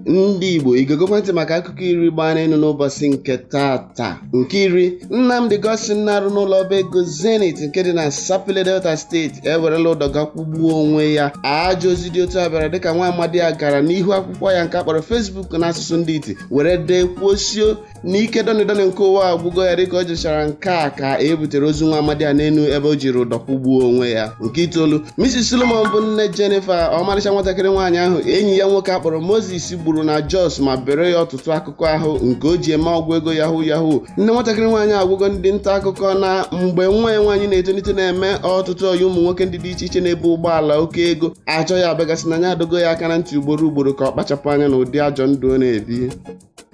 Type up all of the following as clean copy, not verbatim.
Ndị Igbo, igegokwa ntị maka akụkọ 10 gbaa n'elu n'ụbọchị nke tata. Nke 10, Nnamdi Godson na-arụ n'ụlọ ọba ego Zenith nke dị na Sapele, Delta Steeti, ewerela ụdọ gakwụgbuo onwe ya. Ajọ ozi dị otu a bịara dịka nwa amadi a gara n'ihu akwụkwọ ya nke akpọrọ Facebook n'asụsụ ndị iti were dee kwuosio n'ike dọnị dọnị nke ụwa agwụgo ya. Dịka o jechara nke a ka e butere ozu nwa amadi a n'elu ebe o jiri ụdọ kwụgbuo onwe ya. Nke 9, Mrs. Solomon bụ nne Jennifer, ọmarịcha nwatakịrị nwaanyị ahụ enyi ya nwoke akpọrọ Moses gburu na Jos ma bere ya ọtụtụ akụkụ ahụ nke o ji eme ọgwụ ego yahoo yahoo. Nne nwatakịrị nwaanyị agwụgo ndị nta akụkọ na mgbe nwa ya nwaanyị na-etolite na-eme ọtụtụ ọyị ụmụ nwoke ndị dị iche iche na-ebu ụgbọala oke ego achọ ya abịagasị na ya adogo ya aka na ntị ugboro ugboro ka ọ kpachapụ anya na ụdị ajọ ndụ ọ na-ebi.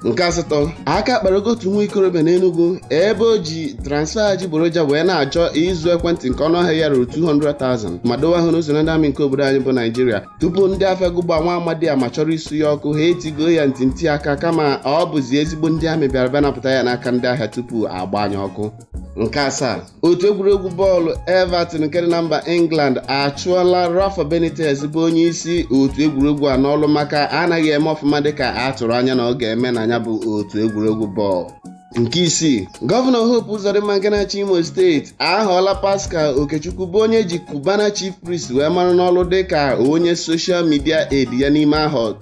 Nke 8, aka kparago otu nwa ikorobịa n'Enugu ebe o ji transfer adịgboroja wee na-achọ ịzụ ekwentị nke ọnụahịa ya ruru 200,000 ma dowe ahụ n'ụzọ ndị amị nke obodo anyị bụ Naijiria. Tupu ndị afịa gụgba nwa amadi a ma chọrọ isu ya ọkụ, ha etigo ya ntị aka, kama ọ bụzi ezigbo ndị amị bịara bịa napụta ya n'aka ndị ahịa tupu agba anya ọkụ. Nke 7, otu egwuregwu bọọlụ Everton nke dị na mba England achụọla Rafa Benitez bụ onye isi otu egwuregwu a n'ọlụ maka anaghị eme ọfụma dịka a tụrụ anya na ọ ga-eme na ya bụ otu egwuregwu bọọlụ. Nke 6, Gọvanọ Hope Uzodimma nke na-achị Imo Steeti ahọọla Pascal Okechukwu bụ onye ji Cubana Chief Priest wee mara n'ọlụ dịka onye social media aide ya n'ime ahọ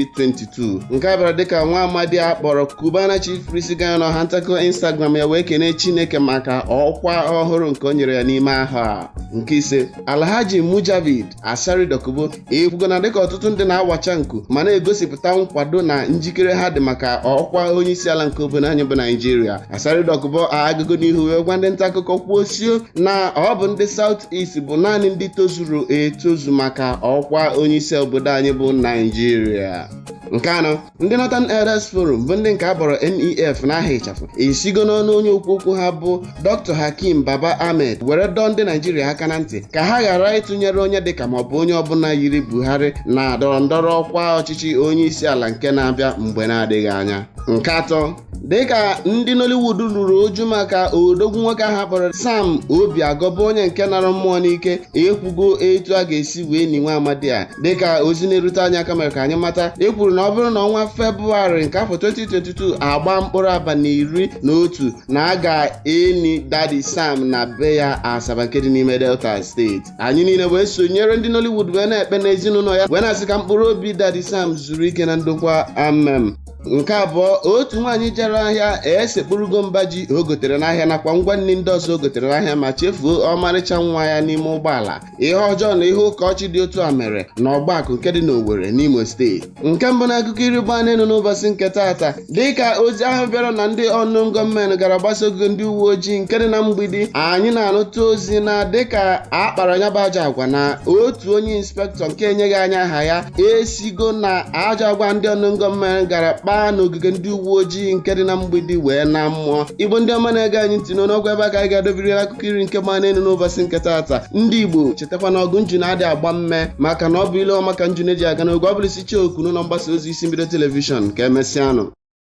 2022. Nke a bịara dịka nwa amadi a kpọrọ Cubana Chief Priest gara n'ọha ntakọ Instagram ya wee kene Chineke maka ọkwa ọhụrụ nke o nyere ya n'ime ahọ a. Nke 5, Alhaji Mujahid Asari Dokubo ekwugo na dịka ọtụtụ ndị na-awacha nku ma na-egosipụta nkwado na njikere ha dị maka ọkwa onye isi ala nke obodo anyị bụ Naijiria, Asari Dokubo agụgo n'ihu wee gwa ndị nta akụkọ kwuo sio na ọ bụ ndị South East bụ naanị ndị tozuru etozu maka ọkwa onye isi obodo anyị bụ Naijiria. Nke 4, ndị Northern Elders Forum bụ ndị nke a kpọrọ NEF n'aha ịchafụ esigo n'ọnụ onye okwu okwu ha bụ Dr. Hakim Baba Ahmed were dọọ ndị Naijiria aka na ntị ka ha ghara ịtụnyere onye dịka maọbụ onye ọbụla yiri Buhari na ndọrọ ndọrọ ọkwa ọchịchị onye isi ala nke na-abịa mgbe na-adịghị anya. Nke 3, dịka ndị Nollywood ruru uju maka odogwu nwoke ahụ akpọrọ Sam Obiagọ bụ onye nke nara mmụọ n'ike, ekwugo etu a ga-esi wee ni nwa amadi a. Dịka ozi na-erute anyị aka mere ka anyị mata, e kwuru na ọ bụrụ na ọnwa Febụwarị nke afọ 2022 agba mkpụrụ abalị 11 na a ga-eni Daddy Sam na be ya Asaba nke dị n'ime Delta Steeti. Anyị niile wee sonyere ndị Nollywood wee na-ekpe n'ezinụlọ ya wee na-asị ka mkpụrụ obi Daddy Sam zuru ike na ndokwa, amen. Nke 2, otu nwaanyị jere ahịa esekpurugo mba ji o gotere n'ahịa nakwa ngwa nri ndị ọzọ o gotere n'ahịa ma chefuo ọmarịcha nwa ya n'ime ụgbọala. Ihe ọjọọ na ihe ụka ọchị dị otu a mere na ọgbakụ nke dị n'Owerri n'Imo Steeti. Nke 1 na akụkọ 10 gbaa n'elu n'ụbọchị nke taata, dịka ozi ahụ bịara na ndị unknown gunmen gara gbasa oge ndị uwe ojii nke dị na Mgbidi, anyị na-anụta ozi na dịka a kpara ya bụ ajọ agwa na otu onye inspektọ nke enyeghị anya aha ya esigo na ajọ agwa ndị unknown gunmen gara kpaa n'ogige ndị uwe ojii nke dị na Mgbidi wee na mmụọ. Igbo ndị ọma na-ege anyị ntị n'ọnụọgwụ, ebe aka anyị ga-adobiri akụkọ 10 nke gbaa n'elu n'ụbọchị nke taata. Ndị Igbo, chetakwa na ọgụ nju na-adị agba mme maka na ọ bụ ile ọma ka nju na-eji aga n'oge ọ bụla isi chee oku n'ụlọ mgbasa ozi Isi Mbido Telivishọn. Ka emesịanụ.